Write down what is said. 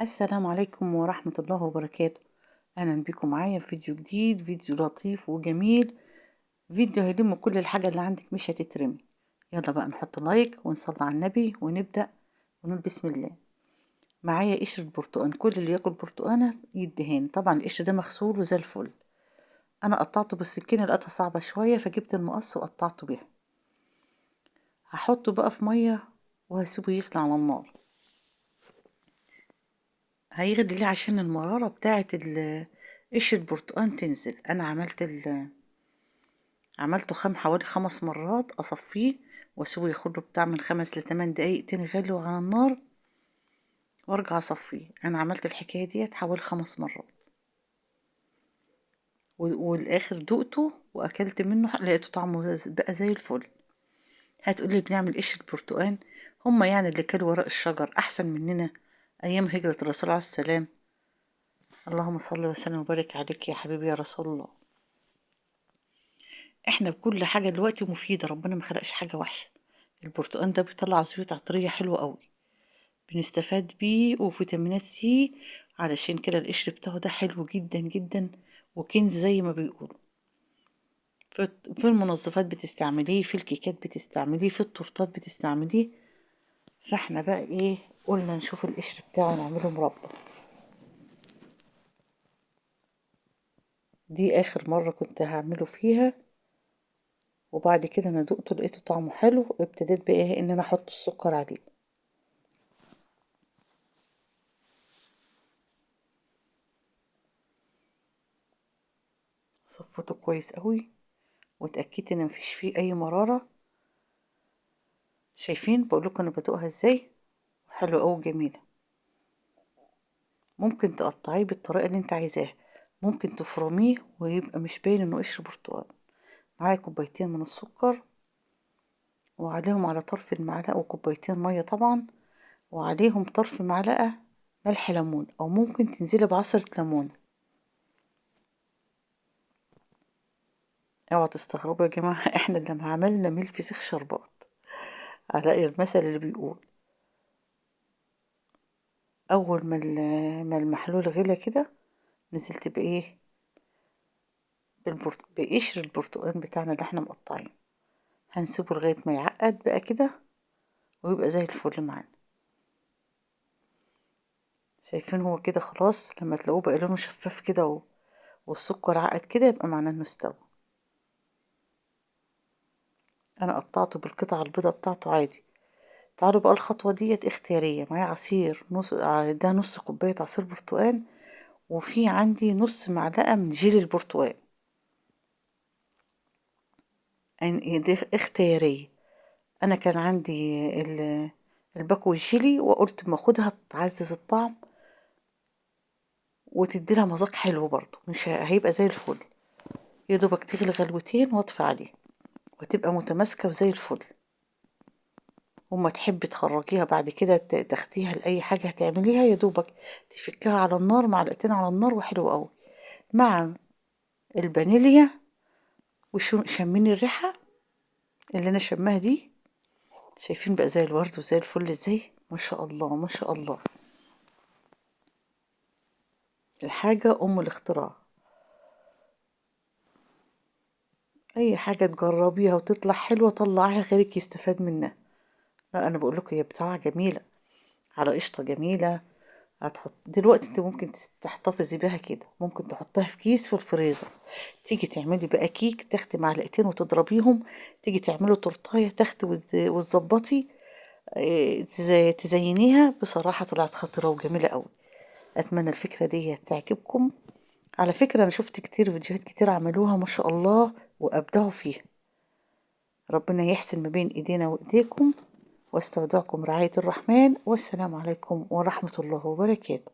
السلام عليكم ورحمة الله وبركاته. أهلا بكم معايا في فيديو جديد، فيديو لطيف وجميل، فيديو هيلم كل الحاجة اللي عندك مش هتترمي. يلا بقى نحط لايك ونصلي على النبي ونبدأ ونقول بسم الله. معايا قشرة برتقان، كل اللي ياكل برتقانة يدهان. طبعا القشر ده مغسول وزي الفل. أنا قطعته بالسكينة، لقيتها صعبة شوية فجبت المقص وقطعته بيها. هحطه بقى في مية وهسيبه يغلي على النار. هيغلي ليه؟ عشان المرارة بتاعة قشر البرتقان تنزل. أنا عملته خام حوالي 5 مرات، أصفيه وأسيبه ياخد له بتاع من 5 ل8 دقايق تاني غلو على النار وارجع اصفيه. انا عملت الحكاية ديت حوالي 5 مرات، والاخر دقته واكلت منه، لقيته طعمه بقى زي الفل. هتقولي بنعمل قشر البرتقان؟ هما اللي كانوا وراء الشجر احسن مننا ايام هجرة الرسول عليه السلام. اللهم صل وسلم وبارك عليك يا حبيبي يا رسول الله. احنا بكل حاجة دلوقتي مفيدة، ربنا ما خلقش حاجة وحشة. البرتقان ده بيطلع زيوت عطرية حلوة قوي، بنستفاد بيه، وفيتامينات سي. علشان كده القشر بتاعه ده حلو جدا جدا وكنز زي ما بيقولوا. في المنظفات بتستعمليه، في الكيكات بتستعمليه، في التورتات بتستعمليه. فاحنا بقى قلنا نشوف القشر بتاعه نعمله مربى. دي اخر مرة كنت هعمله فيها، وبعد كده انا دقته لقيته طعمه حلو، ابتديت بقى ان انا احط السكر عليه. صفيته كويس قوي واتاكدت ان مفيش فيه اي مرارة. شايفين بقول لكم انا بدوقها ازاي؟ حلوة قوي وجميلة. ممكن تقطعيه بالطريقة اللي انت عايزاها، ممكن تفرميه ويبقى مش باين انه قشر برتقال. معايا كوبايتين من السكر وعليهم على طرف المعلقة وكوبايتين مية طبعا، وعليهم طرف معلقة ملح ليمون، او ممكن تنزلي بعصرة ليمون. اوعوا تستغربوا يا جماعة، احنا لما عملنا من الفسيخ شربات، على المثل اللي بيقول اول ما المحلول غلى كده نزلت بايه؟ بقشر البرتقال بتاعنا اللي احنا مقطعينه. هنسيبه لغاية ما يعقد بقى كده ويبقى زي الفل معانا. شايفين هو كده خلاص، لما تلاقوه بقى لونه شفاف كده والسكر عقد كده يبقى معناه انه استوى. انا قطعته بالقطعة البيضة بتاعته عادي. تعالوا بقى الخطوة ديت اختيارية. معايا عصير نص، ده نص كوباية عصير برتقال، وفي عندي نص معلقة من جيل البرتقال. دي اختيارية. انا كان عندي الباكو الجيلي وقلت ما اخدها تعزز الطعم وتدي لها مذاق حلو برضو، مش هيبقى زي الفل. يا دوبك تغلي غلوتين واطفي عليها وتبقى متماسكة وزي الفل. وما تحبي تخرجيها بعد كده تاخديها لأي حاجة هتعمليها، يا دوبك تفكها على النار، معلقتين على النار وحلو قوي مع الفانيليا. وشو شمين الريحة اللي انا شماها دي؟ شايفين بقى زي الورد وزي الفل ازاي؟ ما شاء الله ما شاء الله، الحاجة ام الاختراع. اي حاجة تجربيها وتطلع حلوة طلعيها غيرك يستفاد منها. لا انا بقول لكم هي بصراحة جميلة، على قشطة جميلة. هتحط دلوقتي انت ممكن تحتفظي بيها كده، ممكن تحطها في كيس في الفريزر. تيجي تعملي بقى كيك، تاخدي معلقتين وتضربيهم، تيجي تعملي تورتايه تاخدي وتظبطي، تزينيها. بصراحة طلعت خطيرة وجميلة قوي. اتمنى الفكرة دي تعجبكم. على فكرة انا شفت كتير فيديوهات كتير عملوها ما شاء الله وابدعوا فيها. ربنا يحسن ما بين ايدينا وايديكم، واستودعكم رعاية الرحمن، والسلام عليكم ورحمة الله وبركاته.